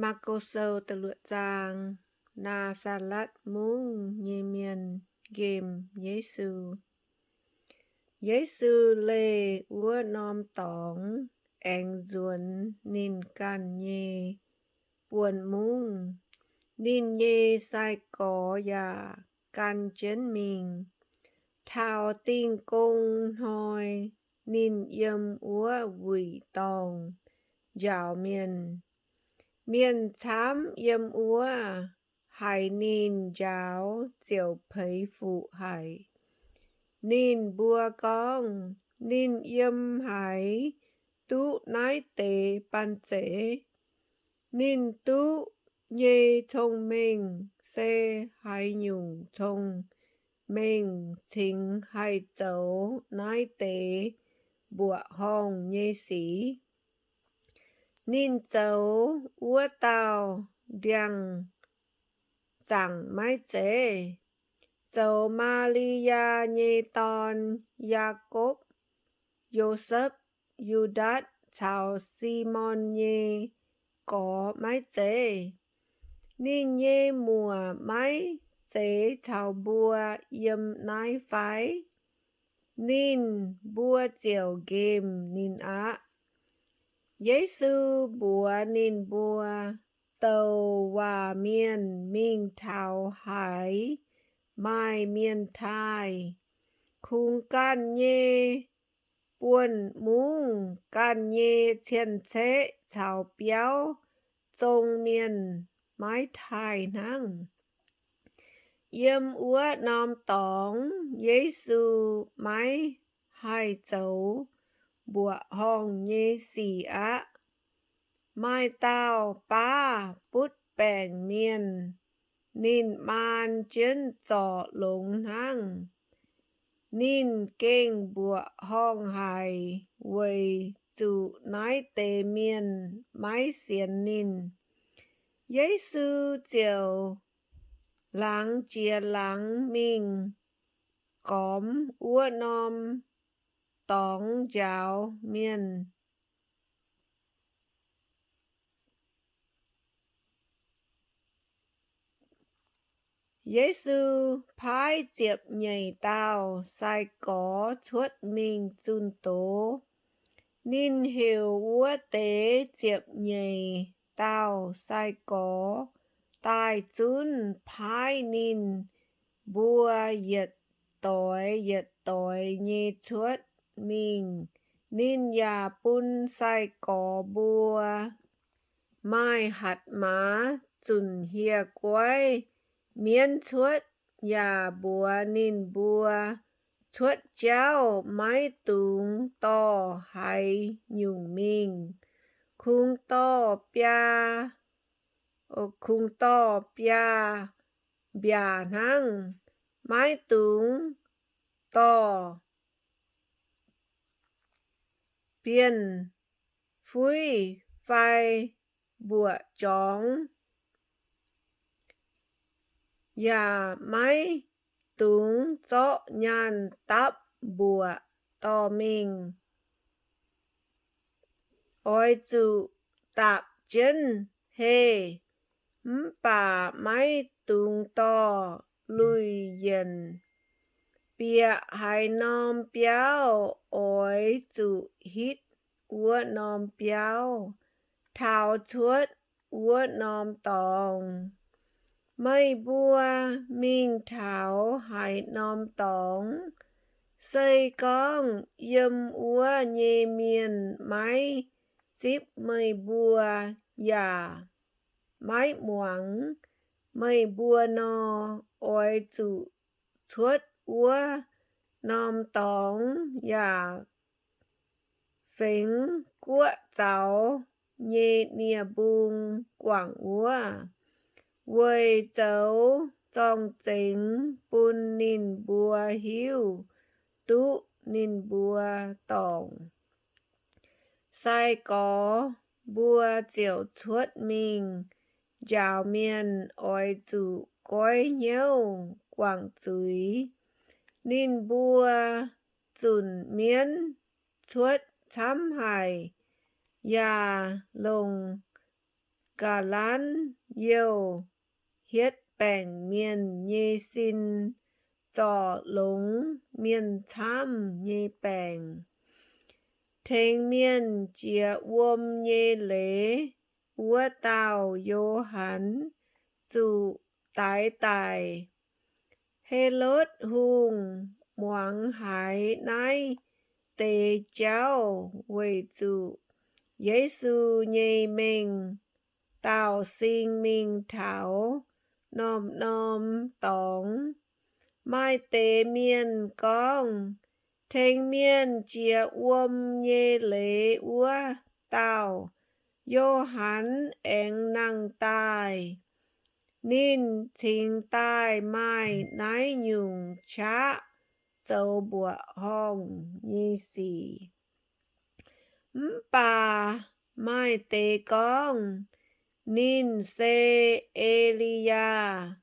Maako Sou da'luoqc zaang. Naa^saa^letv Mungv nyei mienh nqemh Yesu. Yesu leih wuov norm dorngx aengx nzuonx ninh ganh nyei buonv-mungv. Ninh nyei sai-gorx yaac gan jienv mingh. Taux Dingh Gong Hnoi, ninh yiem wuov wuic dorngh njaaux mienh. Mienh camv yiem wuov haiz ninh njaaux ziouc peix fuqv haic. Ninh mbuo gorngv, Ninh yiem haaix duqv naaiv deix banh zeic? Ninh duqv nyei cong-mengh se haaix nyungc cong-mengh cingx haih zoux naaiv deix mbuoqc horngh nyei sic? Ninh zoux wuov dauh ndiangx-zaangc maiv zeiz? Zoux Maa^li^yaa nyei dorn, Yaakopv, Yosepv, Yu^ndaatc caux Simon nyei gorx maiv zeiz? Ninh nyei muoc maiv zeiz caux mbuo yiem naaiv fai? Ninh mbuo ziouc nqemh ninh aqv. Yesu mbuox ninh mbuo, Douc waac mienh mingh taux haaix, maaih mienh taaih. Kungx ganh nyei buonv-mungv, ganh nyei cien-ceqv caux biauv zong mienh maiv taaih hnangv. Yiem wuov norm dorngx Yesu maiv haih zoux mbuoqc horngh nyei sic aqv. Maaih dauh baav butv baengc mienh, ninh maan jienv zorc longx hnangv. Ninh gengh mbuoqc horngh haic weic zuqc naaiv deix mienh maiv sienx ninh. Yesu ziouc laangz jiex laangz mingh gormx wuov norm dorngx njaaux mienh. Yesu paaiv ziepc nyeic dauh sai-gorx cuotv mingh zunh doz. Ninh heuc wuov deix ziepc nyeic dauh sai-gorx daaih zunv paaiv ninh mbuo yietc doix yietc doix nyei cuotv mingh. Ninh yaac bun sai-gorx mbuo maaih hatc maaz zunc hieh guaiv mienv cuotv, yaac mbuox ninh mbuo, Cuotv jauv maiv dungx dorh haaix nyungc mingh. Kungx dorh biaa, kungx dorh biaa mbiaac hnangv. Maiv dungx dorh bienh fuiv fai mbuoqc jorngx, yaac maiv dungx zorqv nyaanh dapv mbuoqc dorh mingh. Oix zuqc dapc jienv heh, mv baac maiv dungx dorh lui-yienc. Bieqc haaix norm biauv oix zuqc hitv wuov norm biauv taux cuotv wuov norm dorngx. Meih mbuo mingh taux haaix norm dorngx, se gorngv yiem wuov nyei mienh maiv zipv meih mbuo yaac maiv muangx meih mbuo nor, oix zuqc cuotv wuov norm dorngx yaac fengx guoqv zaux nyei nie-mbung guangc wuov, weic zoux zorng-zengx bun ninh mbuo hiuv duqv ninh mbuo dorngc. Sai-gorx mbuo ziouc cuotv mingh njaaux mienh oix zuqc goiv hnyouv guangc zuiz. Ninh mbuo zunc mienv cuotv camv haic, yaac longc ga'lanv youh hietv baengc mienh nyei sin, zorc longx mienh camv nyei baengc. Tengx mienh jiex wuom nyei leiz wuov dauh Yo^han zuqc daix daic. Helotv Hungh muangx haiz naaiv deix jauv weic zuqc Yesu nyei mengh dauh sing mingh taux norm-norm dorngx. Maaih deix mienh gorngv, Tengx mienh jiex wuom nyei leiz wuov dauh Yo^han aengx nangh daaih. Ninh cingx daaih maaih naaiv nyungc qaqv zoux mbuoqc horngh nyei sic. Mv baac maaih deix gorngv, Ninh se E^li^yaa.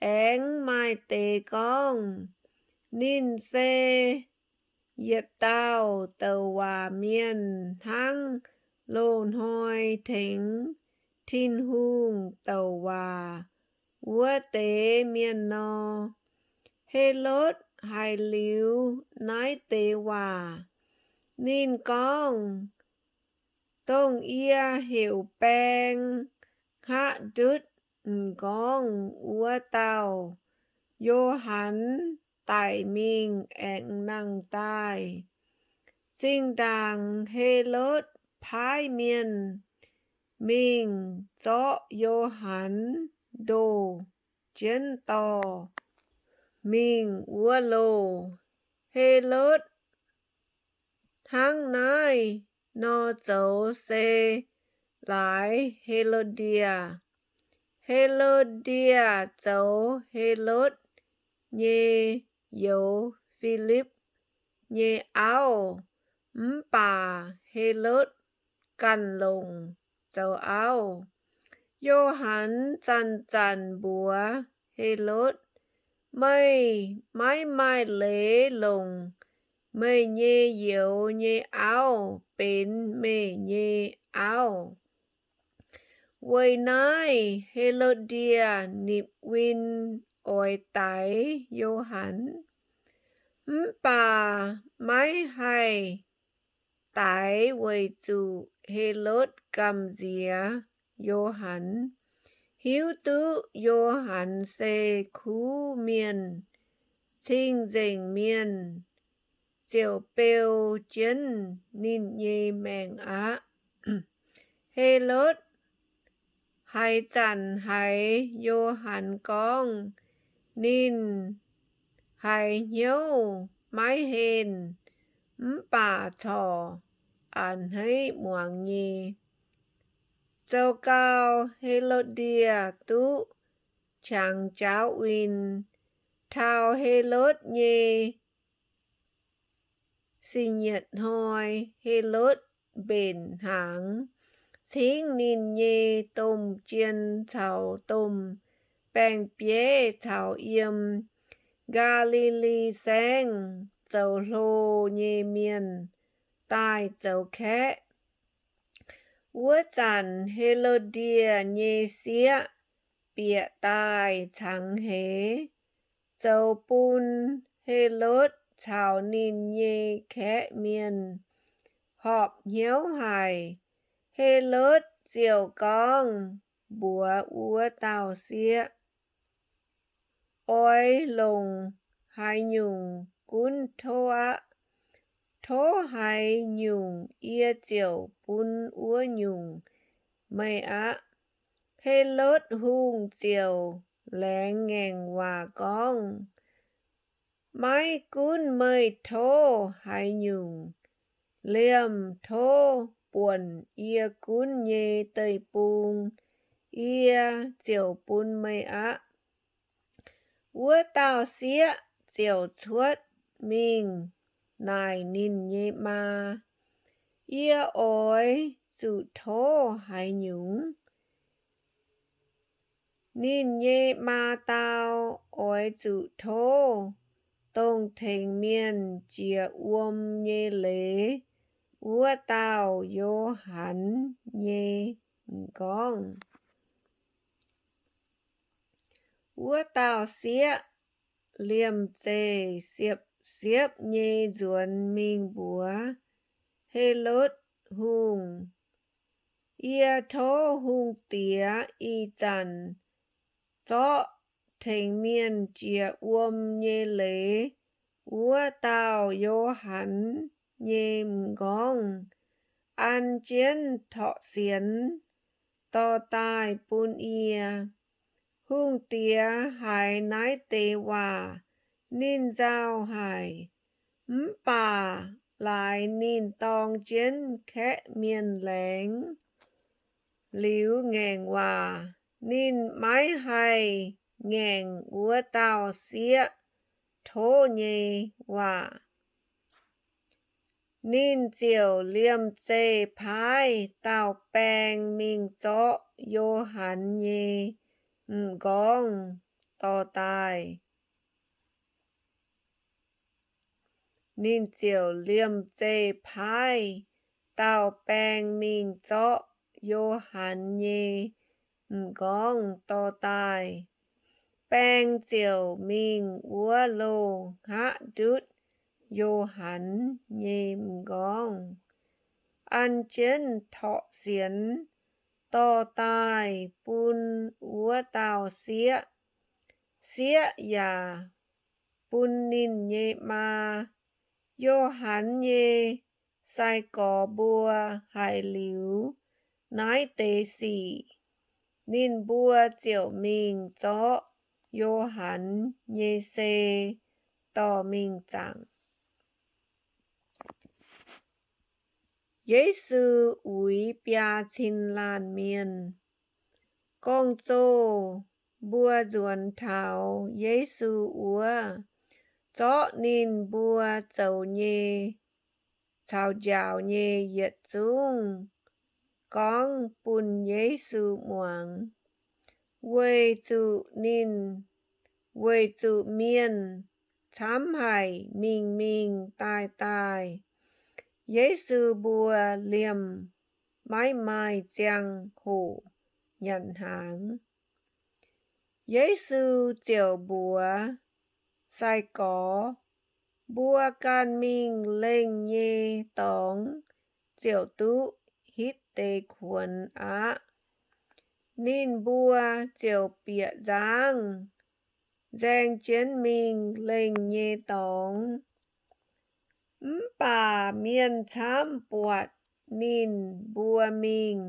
Aengx maaih deix gorngv, Ninh se yietc dauh douc waac mienh hnangv loz-hnoi tengx Tin-Hungh douc waac wuov deix mienh nor. Helotv haiz liuz naaiv deix waac, ninh gorngv, Dongh yie heuc baeng hngaqv ndutv m'nqorngv wuov dauh Yo^han daic mingh aengx nangh daaih. Zinh ndaangc Helotv paaiv mienh mingh zorqv Yo^han ndoh jienv dorh mingh wuov loh. Helotv hnangv naaiv nor zoux se laaix He^lo^ndie. He^lo^ndie zoux Helotv nyei youz, Filipv, nyei auv, mv baac Helotv ganh longc zoux auv. Yo^han zanc-zanc mbuox Helotv, Meih maiv maaih leiz longc meih nyei youz nyei auv benx meih nyei auv. Weic naaiv He^lo^ndie nipc win oix daix Yo^han. Mv baac maiv haih daix weic zuqc Helotv gamh nziex Yo^han, hiuv duqv Yo^han se kuv mienh, cing-nzengc mienh, ziouc beu jienv ninh nyei maengc aqv. Helotv haaix zanc haiz Yo^han gorngv ninh haiz hnyouv maiv henh mv baac corc a'hneiv muangx nyei. Zoux gau He^lo^ndie duqv qangx jaauv win. Taux Helotv nyei sic nyietc hnoi, Helotv mbenc hnaangx cingv ninh nyei domh jien caux domh baeng-bieiv caux yiem Gaa^li^li Saengv zoux hlo nyei mienh daaih zoux kaeqv. Wuov zanc He^lo^ndie nyei sieqv bieqc daaih cangx heix, zoux bun Helotv caux ninh nyei kaeqv mienh horpc hnyouv haic. Helotv ziouc gorngv mbuox wuov dauh sieqv, Oix longc haaix nyungc gunv tov aqv? Tov haaix nyungc yie ziouc bun wuov nyungc meih aqv. Helotv Hungh ziouc laengz ngaengc waac gorngv, Maiv gunv meih tov haaix nyungc, liemh tov buonc yie gunv nyei deic-bung, yie ziouc bun meih aqv. Wuov dauh sieqv ziouc cuotv mingh naaic ninh nyei maa, Yie oix zuqc tov haaix nyungc? Ninh nyei maa dau, Oix zuqc tov dongh tengx mienh jiex wuom nyei leiz wuov dauh Yo^han nyei. m'nqorngv. Wuov dauh sieqv liemh zeih siepv-siepv nyei nzuonx mingh mbuox Helotv Hungh, Yie tov hungh diex ih zanc zorqv tengx mienh jiex wuom nyei leiz wuov dauh Yo^han nyei m'nqorngv an jienv torqv sienx dorh daaih bun yie. Hungh diex haiz naaiv deix waac, ninh nzauh haic. Mv baac laaix ninh dorng jienv kaeqv mienh laengz liuz ngaengc waac. Ninh maiv haih ngaengc wuov dauh sieqv tov nyei waac. Ninh ziouc liemh zeih paaiv dauh baeng mingh zorqv Yo^han nyei m'nqorngv dorh daaih. Ninh ziouc liemh zeih paaiv dauh baeng mingh zorqv Yo^han nyei m'nqorngv dorh daaih. Baeng ziouc mingh wuov loh hngaqv ndutv Yo^han nyei m'nqorngv, an jienv torqv sienx dorh daaih bun wuov dauh sieqv. Sieqv yaac bun ninh nyei maa. Yo^han nyei sai-gorx mbuo haiz liuz naaiv deix sic, ninh mbuo ziouc mingh zorqv Yo^han nyei sei dorh mingh zaangc. Yesu Uix Biaa Cin Laanh Mienh. Gorngv-zoh mbuo nzuonx taux Yesu wuov, zorqv ninh mbuo zoux nyei caux njaaux nyei yietc zungv gorngv bun Yesu muangx, weic zuqc ninh, weic zuqc mienh camv haic mingh mingh daaih daaih. Yesu mbuo liemh maiv maaih ziangh hoc nyanc hnaangx. Yesu ziouc mbuox sai-gorx, Mbuo ganh mingh lengh nyei dorngx ziouc duqv hitv deix kuonx aqv. Ninh mbuo ziouc bieqc nzangv nzaeng jienv mingh lengh nyei dorngx. Mv baac mienh camv buatc ninh mbuo mingh,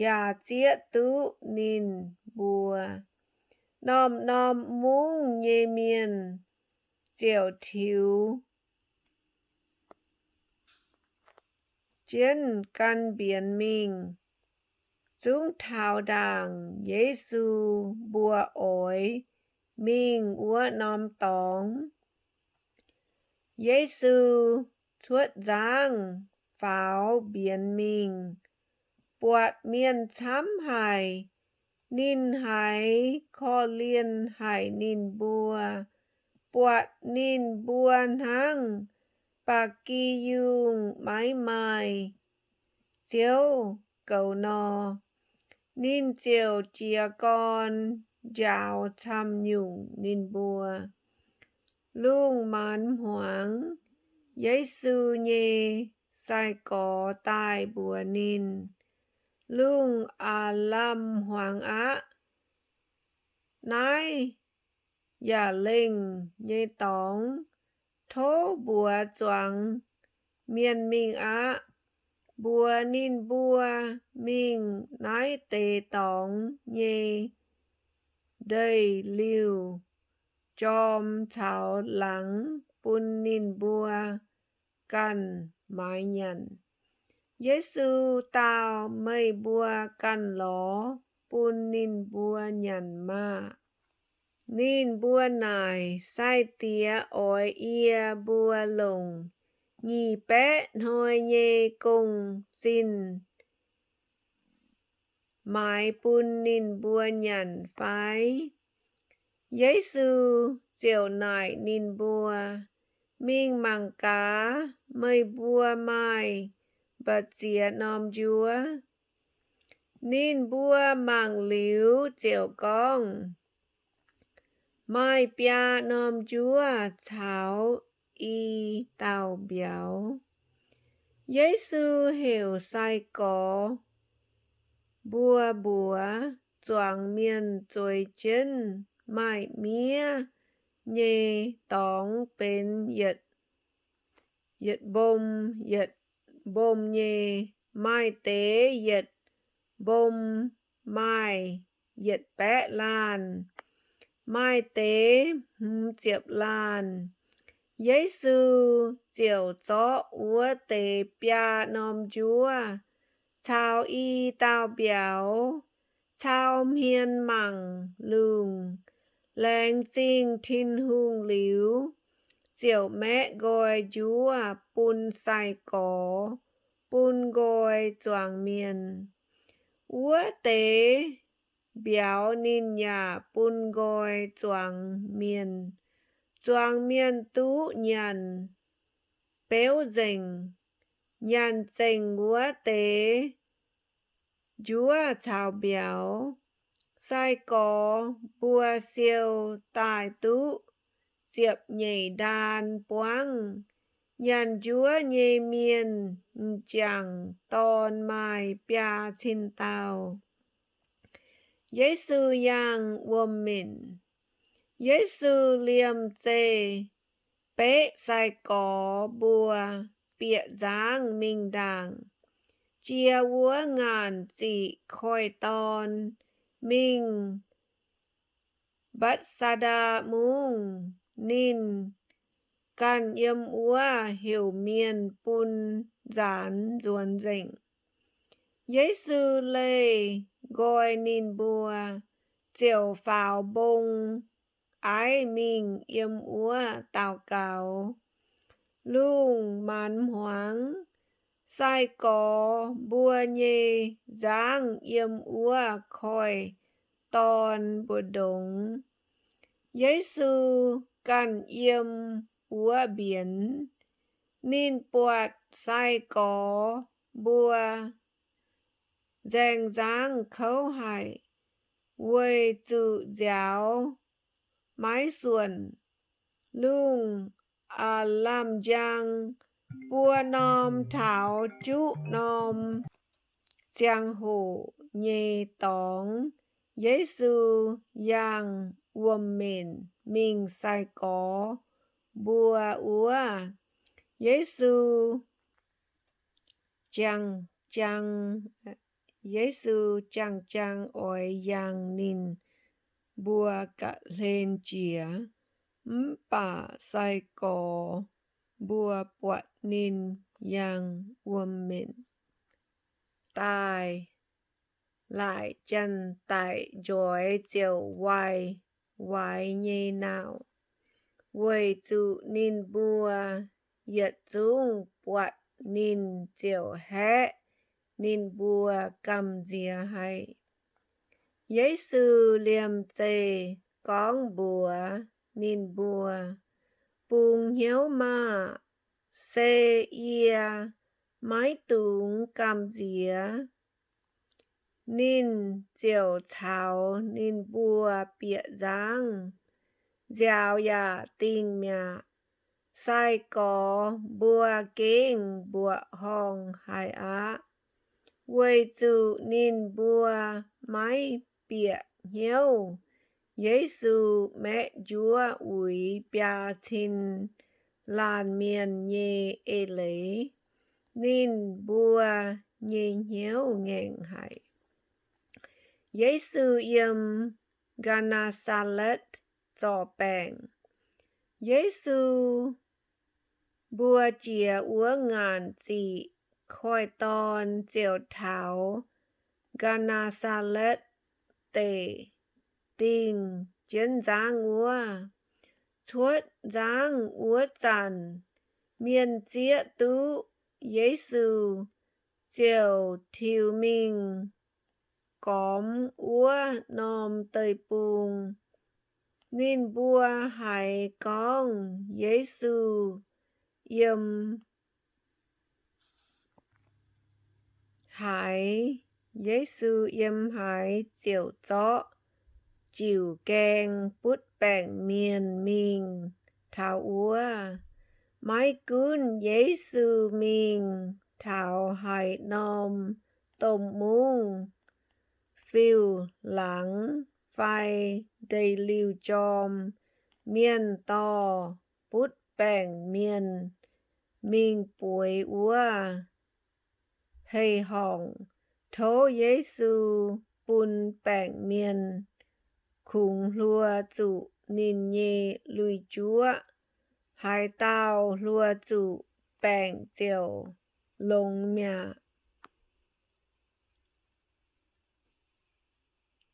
yaac zieqv duqv ninh mbuo. Norm-norm mungv nyei mienh ziouc tiux jienv gan mbienx mingh, zungv taux ndaangc Yesu mbuo oix mingh wuov norm dorngx. Yesu cuotv nzangv faaux mbienx mingh, buatc mienh camv haic. Ninh haiz korv-lienh haic ninh mbuo, buatc ninh mbuo hnangv ba'gi yungh maiv maaih ziouv goux nor. Ninh ziouc jiez gorn njaaux camv-nyungc ninh mbuo. Lungh maanz hmuangx, Yesu nyei sai-gorx daaih mbuox ninh, Lungh aav lamh hmuangx aqv. Naaiv yaac lengh nyei dorngx. Tov mbuox zuangx mienh mingh aqv. Mbuox ninh mbuo mingh naaiv deix dorngx nyei ndeic-liuh jorm caux laangz bun ninh mbuo ganh maaiz nyanc. Yesu dau, Meih mbuo ganh lorz bun ninh mbuo nyanc maah! Ninh mbuo naaic, Sai-Diex oix yie mbuo longc nyic baeqv hnoi nyei gong-zinh maaiz bun ninh mbuo nyanc fai? Yesu ziouc naaic ninh mbuo, Mingh mangc gaax meih mbuo maaih mba'ziex norm njuov. Ninh mbuo mangc liuz ziouc gorngv, Maaih biaa norm njuov caux i dauh mbiauz. Yesu heuc sai-gorx mbuo mbuox zuangx mienh zueiz jienv maaih miev nyei dorngx benx yietc mbom yietc mbom nyei, maaih deix yietc mbom maaih yietc baeqv laanh, maaih deix hmz ziepc laanh. Yesu ziouc zorqv wuov deix biaa norm njuov caux i dauh mbiauz cau hmien mangc lungh, laengz zingh Tin-Hungh liuz, ziouc maeqv nqoi njuov bun sai-gorx bun nqoi zuangx mienh. Wuov deix mbiauz ninh yaac bun nqoi zuangx mienh. Zuangx mienh duqv nyanc beuv nzengc. Nyanc zengc wuov deix njuov caux mbiauz, sai-gorx mbuo siou daaih duqv ziepc nyeic ndaan buangv. Nyanc njuov nyei mienh m'jangc dorn maaih biaa cin dauh. Yesu Yangh Wuom-Minc. Yesu liemh zeih beqv sai-gorx mbuo bieqc nzangv mingh ndaangc, jiex wuov ngaanc ziqc koiv-dorn mingh Mbetc^saa^ndaa Mungv. Ninh ganh yiem wuov heuc mienh bun nzaanx nzuonx nzengc. Yesu leih nqoi ninh mbuo, ziouc faaux mbong aiv mingh yiem wuov daux gaux. Lungh maanz hmuangx, sai-gorx mbuo nyei nzangv yiem wuov koiv-dorn mbu'ndongx. Yesu ganh yiem wuov mbienx. Ninh buatc sai-gorx mbuo nzaeng nzangv kouv haic, weic zuqc nziaaux maiv suonc. Lungh aav lamh njang, buo norm taux juqv norm ziangh hoc nyei dorngx, Yesu Yangh Wuom-Minc mingh sai-gorx mbuo wuov. Yesu jang, Yesu jang-jang oix yangh ninh mbuo ga'hlen jiex, mv baac sai-gorx mbuo buatc ninh yangh wuom-minc daaih, laaic janx-daic njoix ziouc waaic waix nyei nauc, weic zuqc ninh mbuo yietc zungv buatc ninh ziouc haeqv ninh mbuo gamh nziex haic. Yesu liemh zeih gorngv mbuox ninh mbuo, Bungx hnyouv maah! Se yie, maiv dungx gamh nziex. Ninh ziouc caux ninh mbuo bieqc nzangv, nziaaux yaac dingh mi'aqv. Sai-gorx mbuo gengh mbuoqc horngh haic aqv, weic zuqc ninh mbuo maiv bieqc hnyouv Yesu maeqv njuov uix biaa cin laanh mienh nyei eix leiz. Ninh mbuo nyei hnyouv ngaengc haic. Yesu yiem Gaa^naa^saa^letv zorc baengc. Yesu mbuo jiex wuov ngaanc ziqc koiv-dorn ziouc taux Gaa^naa^saa^letv Deic, dingh jienv nzangv wuov. Cuotv nzangv wuov zanc, mienh zieqv duqv Yesu ziouc tiux mingh gormx wuov norm deic-bung. Ninh mbuo haiz gorngv Yesu yiem haaix Yesu yiem haaix ziouc zorqv jiuc gaeng butv baengc mienh mingh taux wuov. Maiv gunv Yesu mingh taux haaix norm domh mungv, fiuv-laangz fai ndeic-liuh jorm, mienh dorh butv baengc mienh mingh bueix wuov. Hei horngc tov Yesu bun baengc mienh kungx hluo zuqc ninh nyei lui-juoqv. Haaix dauh hluo zuqc baengc ziouc longx mi'aqv.